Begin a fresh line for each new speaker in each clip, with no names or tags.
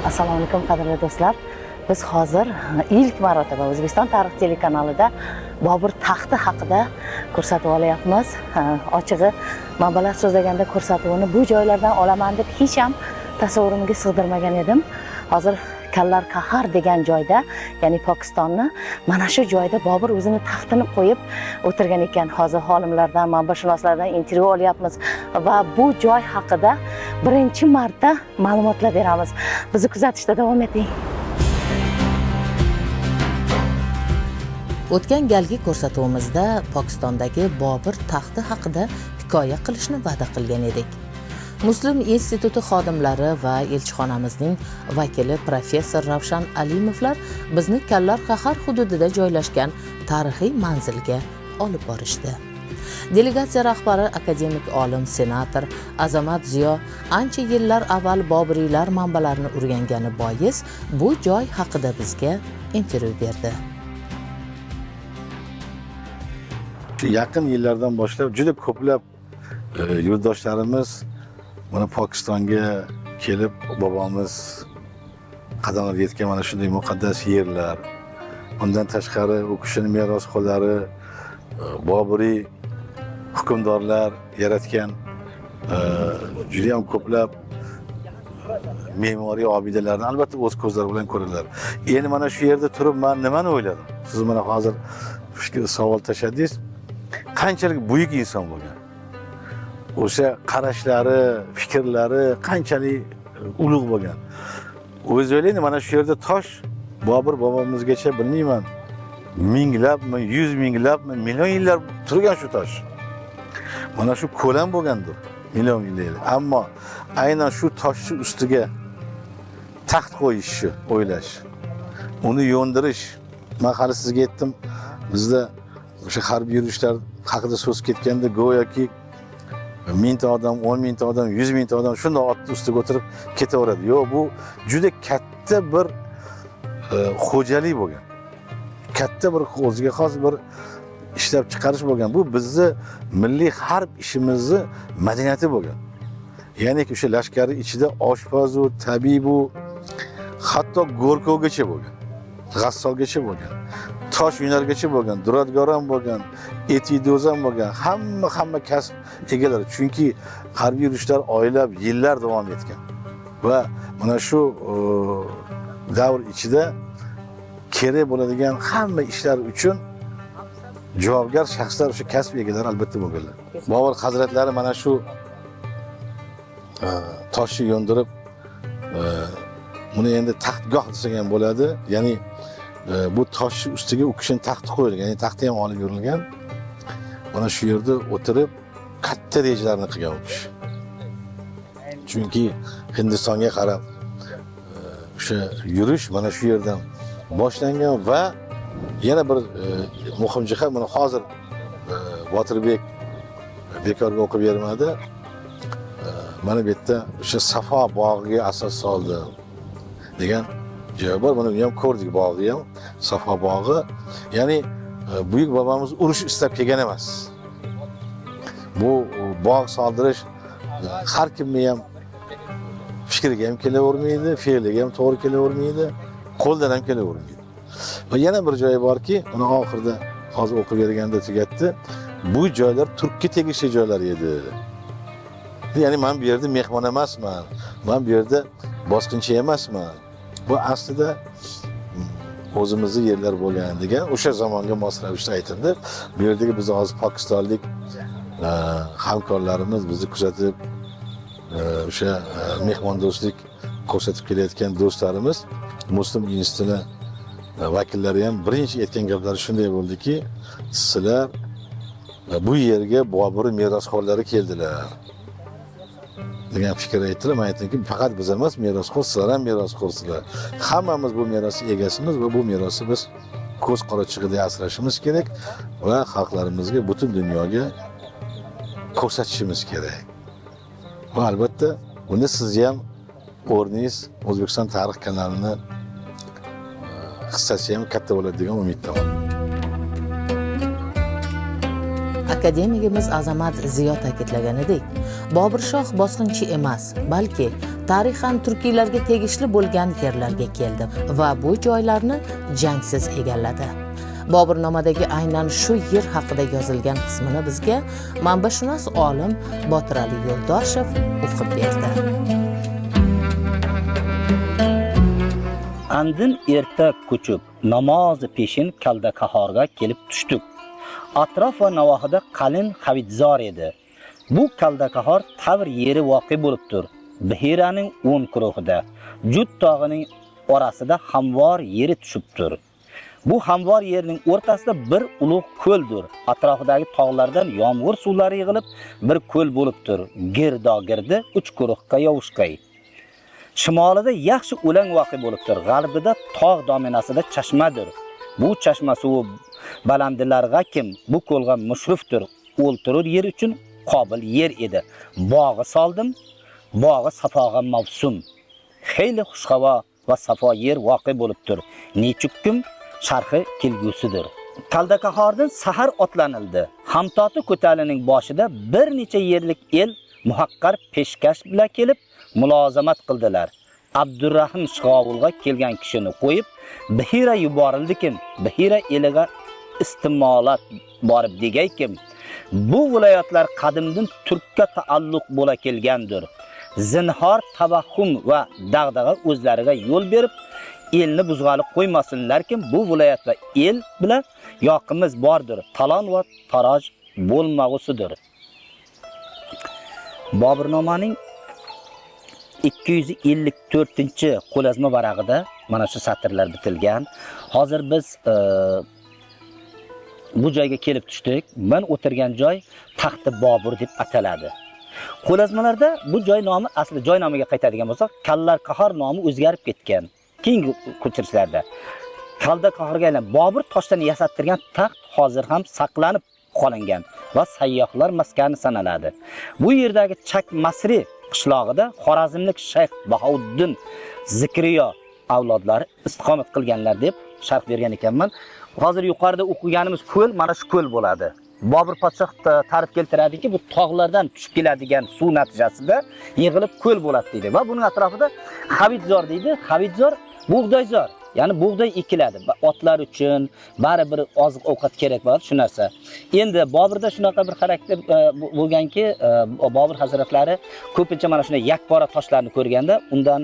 Assalomu alaykum, qadrli do'stlar. Biz hozir ilk marotaba O'zbekiston tarix telekanalida Bobur taxti haqida ko'rsatuv olyapmiz. Ochig'i, manbalar so'zlaganda ko'rsatuvini bu joylardan olaman deb hech ham tasavvurimga sig'dirmagan edim. Hozir Kallar Kahar degan joyda, ya'ni Pokistonni mana shu joyda Bobur o'zini taxtini qo'yib o'tirgan ekan. Hozir olimlardan, manbashunoslardan intervyu olyapmiz va bu joy haqida birinchi marta ma'lumotlar beramiz. Bizni kuzatishda davom eting. O'tgan galgi ko'rsatuvimizda Pokistondagi Bobur taxti haqida hikoya qilishni va'da qilgan edik. Muslim instituti xodimlari va elchixonamizning vakili professor Ravshan Alimovlar bizni Kallar Qahar hududida joylashgan tarixiy manzilga olib borishdi. Delegatsiya rahbari akademik olim, senator Azamat Ziyo ancha yillar avval Boburiylar manbalarini o'rgangani bois bu joy haqida bizga intervyu berdi.
Shu yaqin yillardan boshlab juda ko'plab yurtdoshlarimiz mana Pokistonga kelib, bobomiz qadamlari yetgan mana shunday muqaddas yerlar, undan tashqari u kishini merosxo'rlari, Boburiy hukmdorlar yaratgan juda ham ko'plab me'moriy obidalarni albatta o'z ko'zlari bilan ko'radilar. Endi mana shu yerda turib man nimani o'yladim? Siz mana hozir fikr savol tashladingiz. Qanchalik buyuk inson bo'lgan. O'sha qarashlari, fikrlari qanchalik ulug' bo'lgan. O'zi o'ylaydi, mana shu yerda tosh Bobur bobomizgacha bilmayman, minglabmi, yuz minglabmi, million yillar turgan shu tosh. Mana shu ko'lam bo'lgandir million yillar. Ammo aynan shu toshni ustiga taxt qo'yishni o'ylash, uni yo'ndirish. Men hali sizga aytdim, bizda o'sha harbiy yurishlar haqida so'z ketganda go'yoki 1000 ta odam, 10 mingta odam, 100 mingta odam shunday otni ustiga o'tirib ketaveradi. Yo'q, bu juda katta bir xo'jalik bo'lgan. Katta bir o'ziga xos bir ishlab chiqarish bo'lgan. Bu bizni milliy harb ishimizni madaniyati bo'lgan. Ya'ni o'sha lashkari ichida oshpazu, tabibu, hatto go'rkovgacha bo'lgan, g'assolgacha bo'lgan, tosh yunargacha bo'lgan, duradgor ham bo'lgan, etido'z ham bo'lgan, hamma kasb egalari. Chunki harbiy yurishlar oylab, yillar davom etgan. Va mana shu davr ichida kerak bo'ladigan hamma ishlar uchun javobgar shaxslar, o'sha kasb egalari albatta bo'lganlar. Bobur hazratlari mana shu toshni yo'ndirib, buni endi taxtgoh desak ham bo'ladi. Ya'ni bu toshni ustiga u kishining taxti qo'yilgan, ya'ni taxti ham olib yurilgan. Mana shu yerda o'tirib katta rejalarni qilgan u kishi. Chunki Hindistonga qarab o'sha yurish mana shu yerdan boshlangan va yana bir muhim jihat, mana hozir Botirbek bekorga o'qib bermadi. Mana bu yerda o'sha Safo bog'iga asos soldi degan joy bor. Mana uni ham ko'rdik, bog'i ham, Safo bog'i. Ya'ni buyuk bobomiz urush istab kelgan emas. Bu bog' soldirish har kimni ham fikriga ham kelavermaydi, fe'liga ham to'g'ri kelavermaydi, qo'ldan ham kelavermaydi. Va yana bir joyi borki, uni oxirida hozir o'qib berganda tugatdi. Bu joylar turkka tegishli joylar edi. Ya'ni men bu yerda mehmon emasman. Men bu yerda bosqinchi emasman. Bu aslida o'zimizni yerlar bo'lgan degan o'sha zamonga mos ravishda aytildi. Bu yerdagi biz hozir pokistonlik hamkorlarimiz bizni kuzatib, o'sha mehmondo'stlik ko'rsatib kelayotgan do'stlarimiz Muslim institutini vakillari ham birinchi aytgan gaplari shunday bo'ldiki, sizlar bu yerga Bobur merosxo'rlari keldilar degan fikr aytdilar. Men aytdimki, faqat biz emas, merosxo'r, sizlar ham merosxo'rsizlar. Hammamiz bu merosni egasimiz va bu merosni biz ko'z qorachig'idek asrashimiz kerak va xalqlarimizga, butun dunyoga ko'rsatishimiz kerak. Va albatta bunda sizni ham o'rningiz O'zbekiston tarix kanalini hissasi ham katta bo'ladi degan umiddaman.
Akademigimiz Azamat Ziyo ta'kidlaganidek, Bobur shoh bosqinchi emas, balki tarixan turkiylarga tegishli bo'lgan yerlarga keldi va bu joylarni jangsiz egalladi. Boburnomadagi aynan shu yer haqida yozilgan qismini bizga manbashunos olim Botirali Yo'ldoshev o'qib berdi.
Andin erta ko'chib, namozi peshin Kaldakahorga kelib tushdik. Atrof va navohida qalin xavidzor edi. Bu Kaldakahor tavr yeri voqe bo'libdir. Bihiraning 10 guruhida, Jud tog'ining orasida hamvor yeri tushibdir. Bu hamvor yerning o'rtasida bir ulug' ko'ldir. Atrofidagi tog'lardan yomg'ir suvlari yig'ilib bir ko'l bo'libdir. Girdo-girdi 3 guruhga yovushqay. Shimolida yaxshi o'lang voqe bo'libdir. G'arbida tog' domenasida chashmadir. Bu chashma suvi balandilarga kim bu ko'lga mushrifdir. O'ltirur yer uchun qobil yer edi. Bog'i soldim, bog'i safoga mavsum. Xeyli xushhavo va safo yer voqe bo'libdir. Nechukkim sharhi kelgusidir. Kaldakahordan sahar otlanildi. Hamtoti ko'talining boshida bir necha yerlik el muhaqqar peshkash bilan kelib mulozamat qildilar. Abdurrahim Shig'ovulga kelgan kishini qo'yib Bihira yuborildikim, Bihira eliga istimolat borib degaykim, bu viloyatlar qadimdan turkka taalluq bo'la kelgandir. Zinhor tavahhum va dag'dag'a o'zlariga yo'l berib elni buzg'ali qo'ymasinlarkim, bu viloyat va el bilan yoqimiz bordir, talon va taroj bo'lmag'usidir. Boburnomaning 254-qo'lyozma varag'ida mana shu satrlar bitilgan. Hozir biz bu joyga kelib tushdik. Men o'tirgan joy Taxti Bobur deb ataladi. Qo'lyozmalarda bu joy nomi asli joy nomiga qaytadigan bo'lsak, Kallar Qahor nomi o'zgarib ketgan. Keyingi ko'chirishlarda Kalda Qahorga aylanib, Bobur toshdan yasattirgan taxt hozir ham saqlanib qolingan va sayyohlar maskani sanaladi. Bu yerdagi Chak Masri qishlog'ida Xorazmlik shayx Bahouddin Zikriyo avlodlari istiqomat qilganlar deb sharh bergan ekanman. Hozir yuqorida o'qiganimiz ko'l mana shu ko'l bo'ladi. Bobur podshoh ta'rif keltiradiki, bu tog'lardan tushib keladigan suv natijasida yig'ilib ko'l bo'ladi deydi va buning atrofida Xavidzor deydi. Xavidzor bug'doyzor, ya'ni bug'doy ekiladi. Otlar uchun baribir oziq-ovqat kerak bo'ladi shu narsa. Endi Boburda shunaqa bir xarakter bo'lganki, Bobur hazratlari ko'pincha mana shunday yakpora toshlarni ko'rganda undan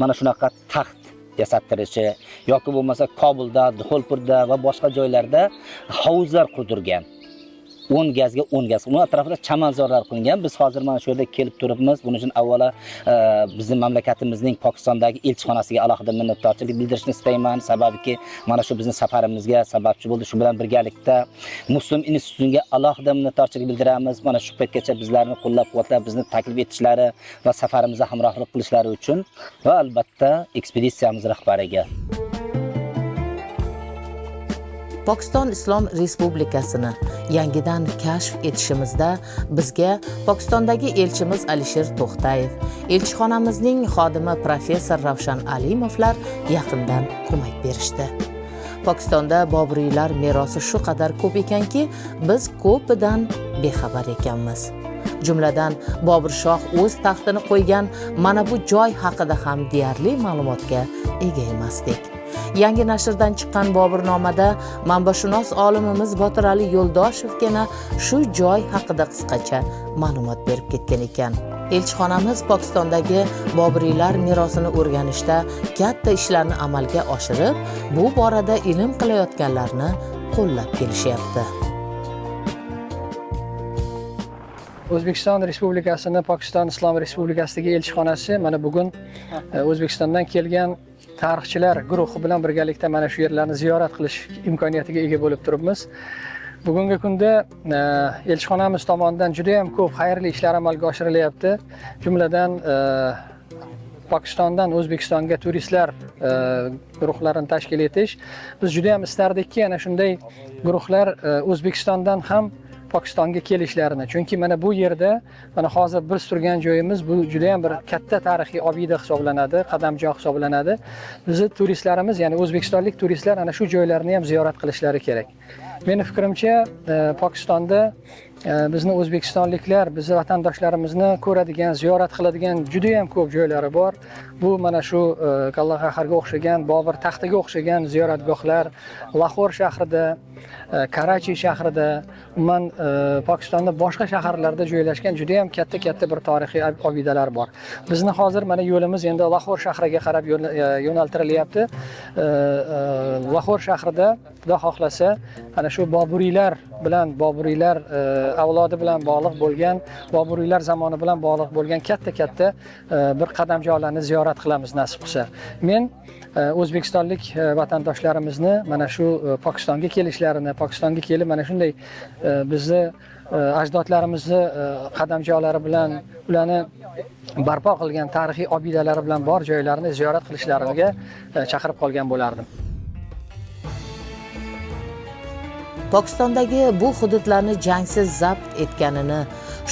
mana shunaqa taxt yasattirishi yoki bo'lmasa Kobulda, Dxolpurda va boshqa joylarda hovuzlar qurdirgan. 10 gazga 10 gaz. Uning atrofida chamanzorlar qilingan. Biz hozir mana shu yerda kelib turibmiz. Buning uchun avvalo bizning mamlakatimizning Pokistondagi elchixonasiga alohida minnatdorchilik bildirishni istayman. Sababiki mana shu bizning safarimizga sababchi bo'ldi. Shu bilan birgalikda Muslim institutiga alohida minnatdorchilik bildiramiz. Mana shu paytgacha bizlarni qo'llab-quvvatlab, bizni taklif etishlari va safarimizda hamrohlik qilishlari uchun va albatta ekspeditsiyamiz rahbariga.
Pokiston Islom Respublikasini yangidan kashf etishimizda bizga Pokistondagi elchimiz Alisher To'xtayev, elchixonamizning xodimi professor Ravshan Alimovlar yaqindan ko'mak berishdi. Pokistonda Boburiylar merosi shu qadar ko'p ekanki, biz ko'pidan bexabar ekanmiz. Jumladan, Bobur shoh o'z taxtini qo'ygan mana bu joy haqida ham deyarli ma'lumotga ega emasdik. Yangi nashrdan chiqqan Boburnomada manbashunos olimimiz Botirali Yo'ldoshevgina shu joy haqida qisqacha ma'lumot berib ketgan ekan. Elchixonamiz Pokistondagi Boburiylar merosini o'rganishda katta ishlarni amalga oshirib, bu borada ilm qilayotganlarni qo'llab kelishyapti.
O'zbekiston Respublikasini Pokiston Islom Respublikasidagi elchixonasi mana bugun O'zbekistondan kelgan tarixchilar guruhi bilan birgalikda mana shu yerlarni ziyorat qilish imkoniyatiga ega bo'lib turibmiz. Bugungi kunda elchixonamiz tomonidan juda ham ko'p xayrli ishlar amalga oshirilyapti. Jumladan Pokistondan O'zbekistonga turistlar guruhlarini tashkil etish. Biz juda ham istardikki, ana shunday guruhlar O'zbekistondan ham Pokistonga kelishlarini. Chunki mana bu yerda, mana hozir biz turgan joyimiz bu juda ham bir katta tarixiy obida hisoblanadi, qadamjoy hisoblanadi. Bizni turistlarimiz, ya'ni o'zbekistonlik turistlar ana shu joylarni ham ziyorat qilishlari kerak. Meni fikrimcha, Pokistonda bizni o'zbekistonliklar, bizni vatandoshlarimizni ko'radigan, ziyorat qiladigan juda ham ko'p joylari bor. Bu mana shu Kallaqaharga o'xshagan, Bobur taxtiga o'xshagan ziyoratgohlar Lahor shahrida, Karachi shahrida, umuman Pokistonda boshqa shaharlarda joylashgan juda ham katta-katta bir tarixiy obidalar bor. Bizni hozir mana yo'limiz endi Lahor shahriga qarab yo'naltirilyapti. Lahor shahrida Xudo xohlasa ana shu Boburiylar bilan, Boburiylar avlodi bilan bog'liq bo'lgan, Boburiylar zamoni bilan bog'liq bo'lgan katta-katta bir qadamjolarni ziyorat qilamiz nasib qilsa. Men o'zbekistonlik vatandoshlarimizni mana shu Pokistonga kelishlarini, Pokistonga kelib mana shunday bizni ajdodlarimizni qadamjolari bilan, ularni barpo qilgan tarixiy obidalari bilan bor joylarni ziyorat qilishlariga chaqirib qolgan bo'lardim.
Pokistondagi bu hududlarni jangsiz zabt etganini,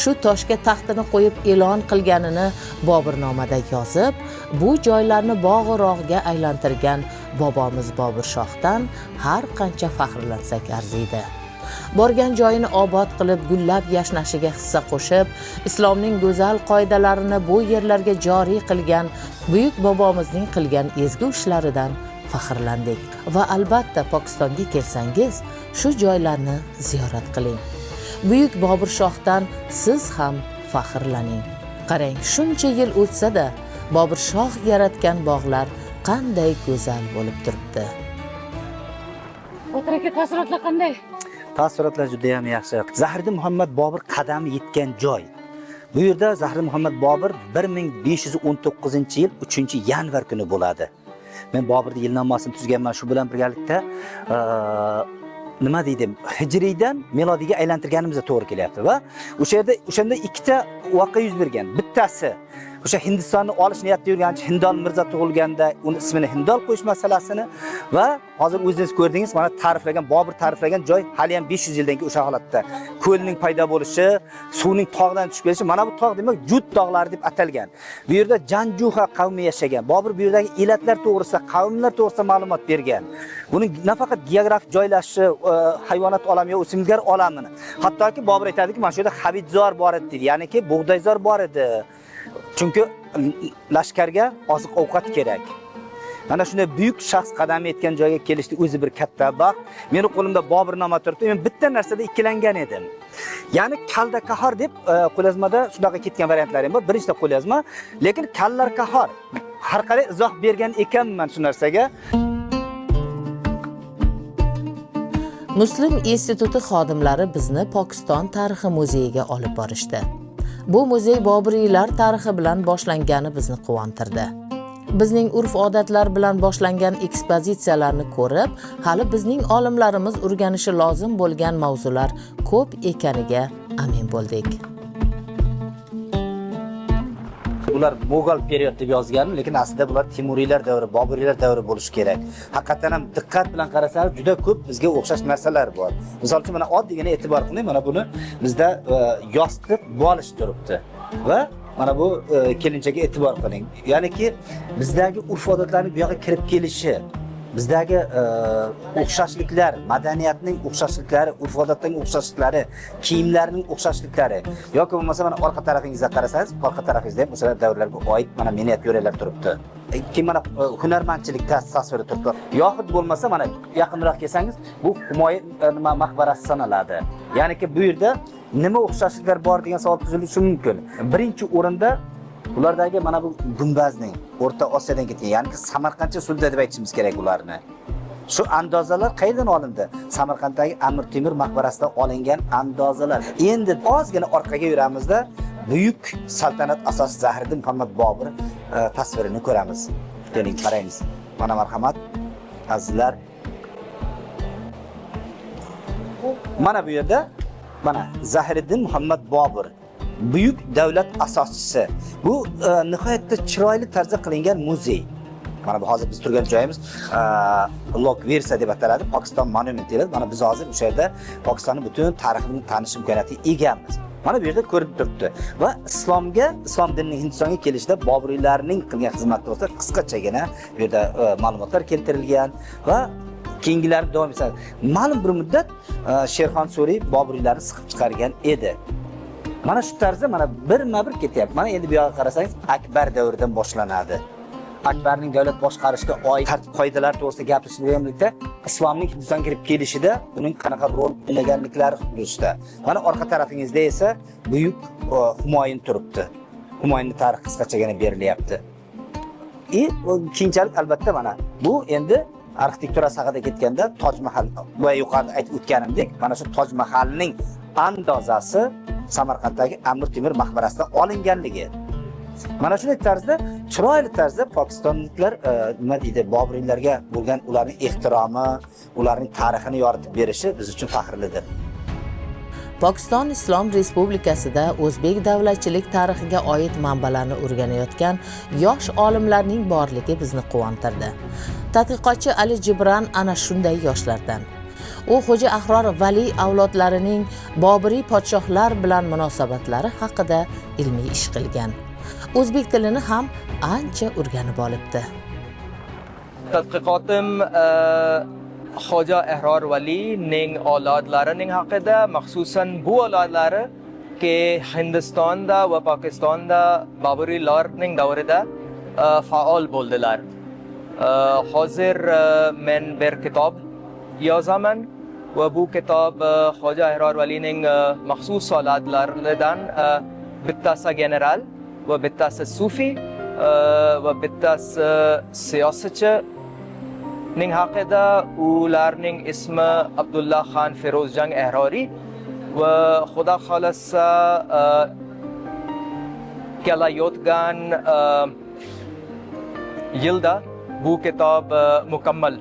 shu toshga taxtini qo'yib e'lon qilganini Boburnomada yozib, bu joylarni bog'u-rog'ga aylantirgan bobomiz Bobur shohdan har qancha faxrlansak arziydi. Borgan joyini obod qilib, gullab yashnashiga hissa qo'shib, islomning go'zal qoidalarini bu yerlarga joriy qilgan buyuk bobomizning qilgan ezgu ishlaridan faxrlandik. Va albatta Pokistonga kelsangiz, shu joylarni ziyorat qiling. Buyuk Bobur shohdan siz ham faxrlaning. Qarang, shuncha yil o'tsa-da, Bobur shoh yaratgan bog'lar qanday go'zal bo'lib turibdi. Botir aka, taassurotlar qanday?
Taassurotlar juda ham yaxshi. Zahiriddin Muhammad Bobur qadami yetgan joy. Bu yerda Zahiriddin Muhammad Bobur 1519-yil 3-yanvar kuni bo'ladi. Men Boburning yilnomasini tuzganman, shu bilan birgalikda nima deydi, hijriydan milodiyga aylantirganimizda to'g'ri kelyapti va o'sha yerda o'shanda ikkita voqea yuz bergan. Bittasi o'sha Hindistonni olish niyatida yurgan Hindol Mirzo tug'ilganda uni ismini Hindol qo'yish masalasini va hozir o'zingiz ko'rdingiz, mana ta'riflagan, Bobur ta'riflagan joy hali ham 500 yildan keyin o'sha holatda. Ko'lning paydo bo'lishi, suvning tog'dan tushib kelishi, mana bu tog' demak Jud tog'lari deb atalgan. Bu yerda Janjuha qavmi yashagan. Bobur bu yerdagi elatlar to'g'risida, qavmlar to'g'risida ma'lumot bergan. Buning nafaqat geografik joylashishi, hayvonot olami yo o'simliklar olamini, hattoki Bobur aytadiki, mana shu yerda havidzor bor edi deydi, ya'niki bug'doyzor bor edi. Chunki lashkarga oziq-ovqat kerak. Mana shunday buyuk shaxs qadam etgan joyga kelishdi o'zi bir katta baxt. Meni qo'limda Boburnoma turibdi. Men bitta narsada ikkilangan edim. Ya'ni Kaldakahor deb qo'lyozmada shunaqa ketgan variantlar ham bor. Birinchida qo'lyozma, lekin Kallarkahor har qalay izoh bergan ekanman shu narsaga.
Muslim instituti xodimlari bizni Pokiston tarixi muzeyiga olib borishdi. Bu muzey Boburiylar tarixi bilan boshlangani bizni quvontirdi. Bizning urf-odatlar bilan boshlangan ekspozitsiyalarni ko'rib, hali bizning olimlarimiz o'rganishi lozim bo'lgan mavzular ko'p ekaniga amin bo'ldik.
Ular Mo'g'ul period deb yozgan, lekin aslida bular Temuriylar davri, Boburiylar davri bo'lishi kerak. Haqiqatan ham diqqat bilan qarasangiz juda ko'p bizga o'xshash narsalar bor. Misol uchun mana oddiygina e'tibor qiling, mana buni bizda yostiq bolish turibdi va mana bu kelinchakka e'tibor qiling. Ya'niki bizdagi urf-odatlarning bu yoqqa kirib kelishi, bizdagi o'xshashliklar, madaniyatning o'xshashliklari, urf-odatning o'xshashliklari, kiyimlarning o'xshashliklari yoki bo'lmasa mana orqa tarafingizga qarasangiz, orqa tarafingizda ham o'sha davrlarga oid mana miniatyuralar turibdi. Keyin mana hunarmandchilik tasviri turibdi. Yoxud bo'lmasa mana yaqinroq kelsangiz, bu Humoyun nima maqbarasi sanaladi. Ya'niki bu yerda nima o'xshashliklar bor degan savol tuzilishi mumkin. Birinchi o'rinda ulardagi mana bu gumbazning O'rta Osiyodan ketgan, ya'ni Samarqandcha usulda deb aytishimiz kerak ularni. Shu andozalar qayerdan olindi? Samarqanddagi Amir Temur maqbarasidan olingan andozalar. Endi ozgina orqaga yuramizda buyuk saltanat asoschisi Zahiriddin Muhammad Bobur tasvirini ko'ramiz. Keling, qaraymiz. Mana marhamat, azizlar. Mana bu yerda mana Zahiriddin Muhammad Bobur, buyuk davlat asoschisi. Bu nihoyatda chiroyli tarzda qilingan muzey. Mana bu hozir biz turgan joyimiz Lok Virsa deb ataladi, Pokiston monument deyiladi. Mana biz hozir o'sha yerda Pokistonni butun tarixini tanish imkoniyatiga egamiz. Mana bu yerda ko'rinib turibdi. Va islomga, islom dinining Hindistonga kelishida Boburiylarning qilgan xizmati to'g'risida qisqachagina bu yerda ma'lumotlar keltirilgan va keyingilari davom etadi. Ma'lum bir muddat Sherxon Suriy Boburiylarni siqib chiqargan edi. Mana shu tarzda mana birma-bir ketyapti. Mana endi bu yoqqa qarasangiz Akbar davridan boshlanadi. Akbarning davlat boshqarishga oid tartib qoidalar to'g'risida gapirish bilan birlikda islomning Hindistonga kirib kelishida uning qanaqa rol o'ynaganliklari xususida. Mana orqa tarafingizda esa buyuk Humoyun turibdi. Humoyunning tarixi qisqachagina berilyapti. Keyinchalik albatta mana bu endi arxitekturasi haqida ketganda Toj Mahal, boya yuqorida aytib o'tganimdek, mana shu Toj Mahalning andozasi Samarqanddagi Amir Temur maqbarasidan olinganligi. Mana shunday tarzda, chiroyli tarzda pokistonliklar nima deydi, Boburiylarga bo'lgan ularning ehtiromi, ularning tarixini yoritib berishi biz uchun faxrlidir.
Pokiston Islom Respublikasida o'zbek davlatchilik tarixiga oid manbalarni o'rganayotgan yosh olimlarning borligi bizni quvontirdi. Tadqiqotchi Ali Jibran ana shunday yoshlardan. U Xo'ja Ahror Vali avlodlarining Boburiy podshohlar bilan munosabatlari haqida ilmiy ish qilgan. O'zbek tilini ham ancha o'rganib olibdi.
Tadqiqotim Xo'ja Ahror Valining avlodlarining haqida, maxsusan bu avlodlari ki Hindistonda va Pokistonda Boburiylarning davrida faol bo'ldilar. Hozir men bir kitob yozaman va bu kitob Xo'ja Ahror Valining maxsus avlodlaridan bittasi general va bittasi sufiy va bittasi siyosatchi ning haqida. Ularning ismi Abdullah Xon Ferozjang Ahroriy va Xudo xolasa kelayotgan yilda bu kitob mukammal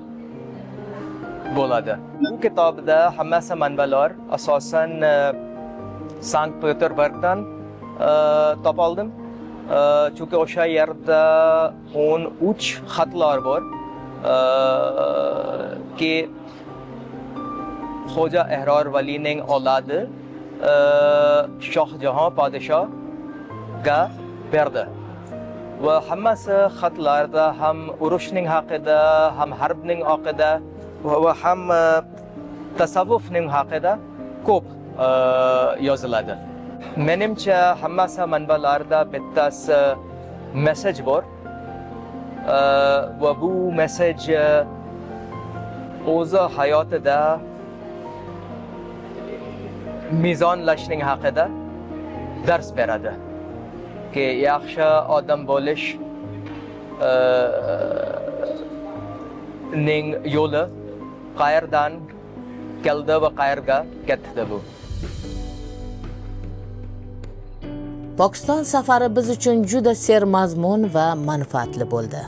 bo'ladi. Bu kitobda hammasi manbalar asosan Sankt Peterburgdan topoldim. Chunki o'sha yerda 13 xatlar bor ki Xo'ja Ahror Valining avlodi Shoh Jahon podshohga berdi. Va hammasi xatlarda ham urushning haqida, ham harbning haqida va ham tasavvufning haqida ko'p yoziladi. Menimcha hammasi manbalarda bittasi message bor. Va bu message o'zi hayotida mezonlashning haqida dars beradi. Ki yaxshi odam bo'lish ning yo'li qayerdan keldi va qayerga ketdi bu.
Pokiston safari biz uchun juda sermazmun va manfaatli bo'ldi.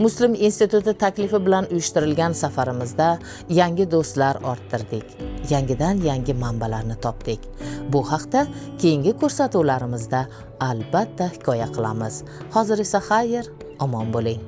Muslim instituti taklifi bilan uyushtirilgan safarimizda yangi do'stlar orttirdik, yangidan yangi manbalarni topdik. Bu haqda keyingi ko'rsatuvlarimizda albatta hikoya qilamiz. Hozir esa xayr, omon bo'ling.